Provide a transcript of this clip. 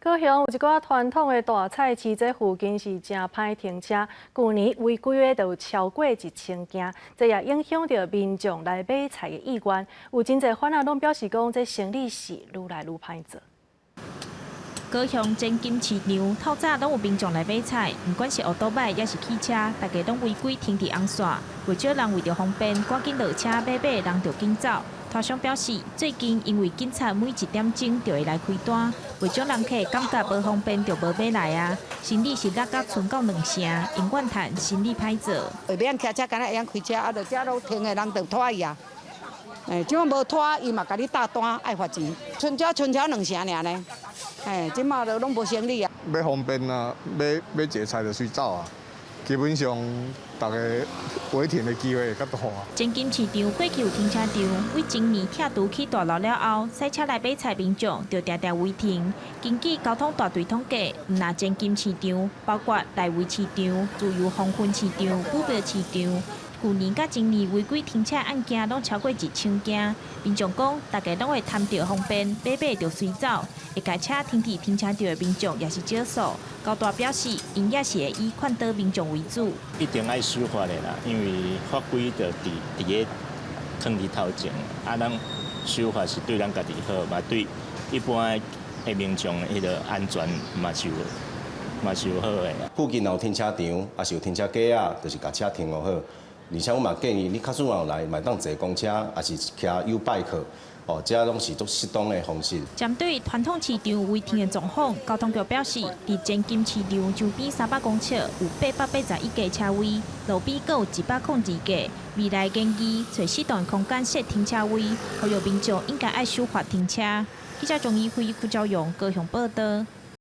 高雄有一寡傳統的大菜市，這附近是誠歹停車，舊年違規的就有超過1000件，這也影響著民眾來買菜的意願。有真濟販仔攏表示講，這生意是愈來愈歹做。高雄前金市場透早攏有民眾來買菜，毋管是歐多擺抑是汽車，大家攏違規停佇紅線。袂少人為著方便，趕緊落車買買，人就緊走。攤商表示，最近因為警察每一點鐘就會來開單，袂少人客感覺無方便就無欲來啊。生意是落甲賰到兩成，𪜶怨嘆生意歹做。會免騎車，敢若會曉開車，啊，著遮攏停的人就拖伊啊。欸，這馬無拖，伊嘛共你貼單，愛罰錢。賰遮賰超兩成爾呢。欸，這馬都攏無生意啊。欲方便啊，買買一个菜就隨走啊。基本上，逐家違停的機會會較大。前金市場過去有停車場，為前年拆除起大樓了後，駛車來買菜民眾就定定違停。根據交通大隊統計，毋但前金市場，包括內圍市場、自由黃昏市場、武廟市場，舊年佮今年違規停車案件攏超過1000件。民眾講，大家攏會貪著方便，買買就隨走，會共車停佇停車場的民眾也是少數。交大表示，𪜶也是會以勸導民眾為主。一定愛守法的啦，因為法規就佇佇咧囥佇頭前，啊，咱守法是對咱家己好，嘛對一般的民眾彼个安全嘛是有好的。附近若有停車場，抑是有停車格仔，就是共車停予好。而且我嘛建議你，假使若有來，嘛會當坐公車，抑是騎 YouBike，哦，這攏是足適當的方式。針對傳統市場違停的狀況，交通局表示，佇前金市場周邊300公尺有881個車位，路邊閣有102個。未來建議揣適當空間設停車位，呼籲民眾應該愛守法停車。記者鍾怡輝、邱昭勇高雄報道。